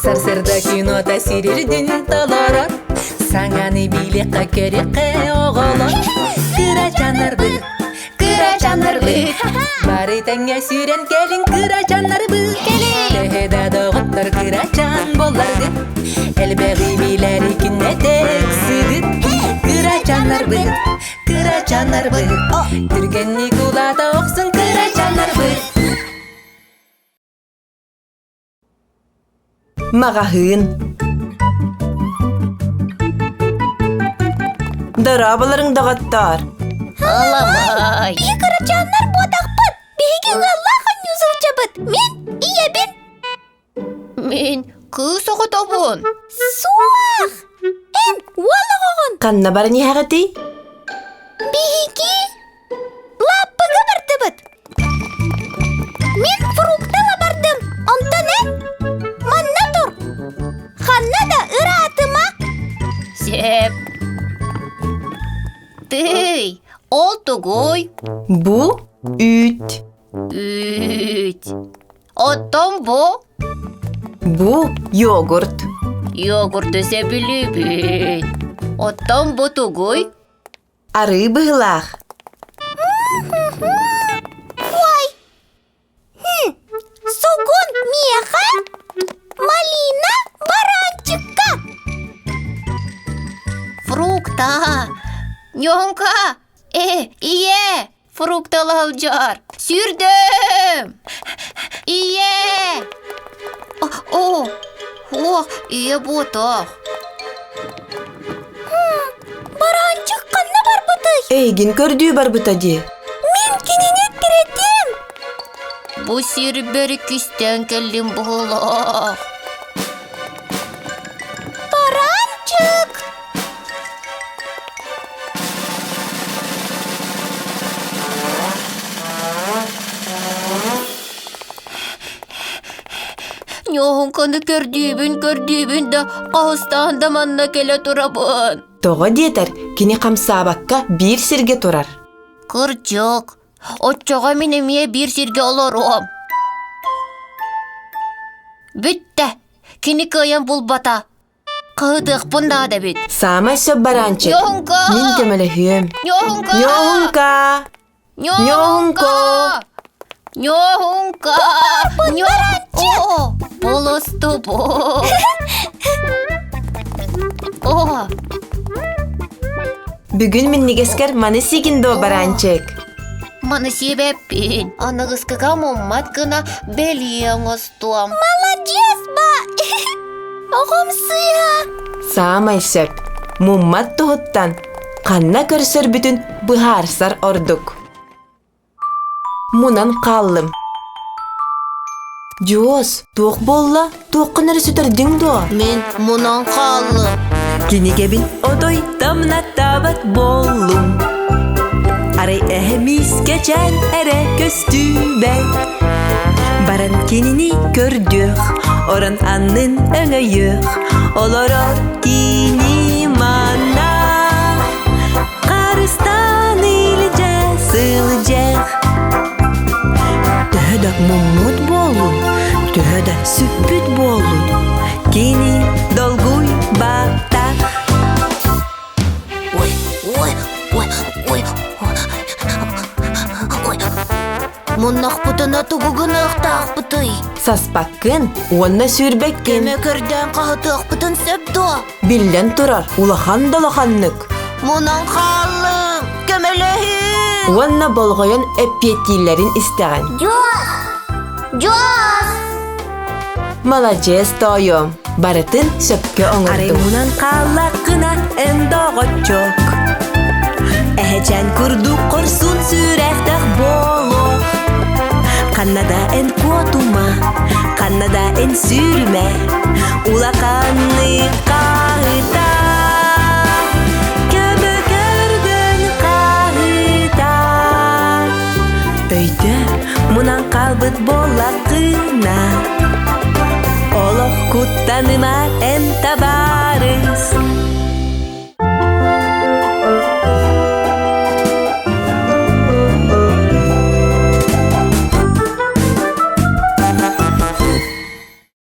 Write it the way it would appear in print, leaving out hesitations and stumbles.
Сарсыарда кинота сирирдин толорор, Саҥаны билиэххэ көрүөххэ оҕолор. Кырачааннарбыт, кырачааннарбыт, Бары тэҥҥэ сүүрэн кэлиҥ кырачааннарбыт. Төһө да доҕоттор кырачаан буолларгыт, Элбэҕи билэри күннэтэ ыксыгыт. Кырачааннарбыт, кырачааннарбыт, Түргэнник улаата охсун кырачааннарбыт. Маҕаһыын Дорооболоруҥ, доҕоттоор! Аламай! Биһи кырачааннар буотахпыт! Биһиги ыаллаах оонньуу сылдьабыт! Мин ийэбин! Мин кыыс оҕотобун! Суох! Эн уол оҕоҕун! Ханна баран иһэҕитий? Биһиги лааппыга бардыбыт! Мин фруктала бардым, онтон эн манна тур! Ханна да ыраатыма! Сеп. Тый, ол тугуй? Бу үүт. Үүт. Оттон бу? Бу йогурт. Йогурту сөбүлүүбүн. Оттон бу тугуй? Арыы быһыылаах. Ой! Сугун миэхэ, малина баранчикка. Фрукта! Ньоҥка! Э, ийэ! Фрукталаһылдьар! Сүүрдүм! Ийэ! О, о, ийэ буотах. Баранчик ханна барбытый? Эйигин көрдүү барбыта дии. Мин кинини кирэтим. Бу сирбэр кистээн кэллим буолаах. Баранчик! Ньоһуҥканы көрдүүбүн-көрдүүбүн да, хаһыстаан да манна кэлэ турабын. Тоҕо диэтэр, кини хамсаабакка биир сиргэ турар. Кырдьык, оччоҕо мин эмиэ биир сиргэ олоруом. Бүттэ, кини кыайан булбата. Хаһытыахпын наада эбит. Саамай сөп бараанчык. Ньоһуҥка! Мин көмөлөһүөм. Ньоһуҥка! Ньоһуҥка! Ньоһуҥка! Ньоһуҥка! Ньо... Булустубу! О! Бүгүн минньигэскэр маны сиигин дуо бараанчык? Маны сиэбэппин. Аныгыскыга муммат гына бэлиэ оҥостуом. Молодец, ба! Оҕом сыыһа! Саамай сөп. Муммат туһуттан ханна көрсөрбүтүн быһаарсар ордук. Мунан хааллым. Дьуос, туох буолла? Туоххун эрэ сүтэрдиҥ дуо? Мин мунан хааллым. Кинигэбин отой тамнаттаабат буоллум. Арай эһэмиискэчээн эрэ көстүүбэт. Баран кинини көрдүөх, орон аннын өҥөйүөх, олорор кини манна. Харыстаан илдьэ сылдьыах. Төһө да муммут буоллун, төһө да сүппүт буоллун, кини долгуйбатах. Ой, ой, ой, ой, ой. Муннахпытына тугу гыныахтаахпытый? Саспаккын уонна сүүрбэккин. Көмө көрдөөн хаһытыахпытын сөп дуо? Биллэн турар, улахан да улаханнык. Мунан хааллым, көмөлөһүү! Уонна болҕойон эппиэттииллэрин истэҕин. Дьуос! Дьуос! Маладьыас тоойуом, барытын сөпкө оҥордуҥ. Арай мунан хааллаххына эн доҕоччуок. Эһэчээн курдук хорсун сүрэхтээх буолуох. Ханна да эн куотума, ханна да эн сүүрүмэ, улаханнык хаһыта. Көмө көргөн хаһыта. Өйдө мунан хаалбыт буоллаххына, олох куттаныма эн табаарыс.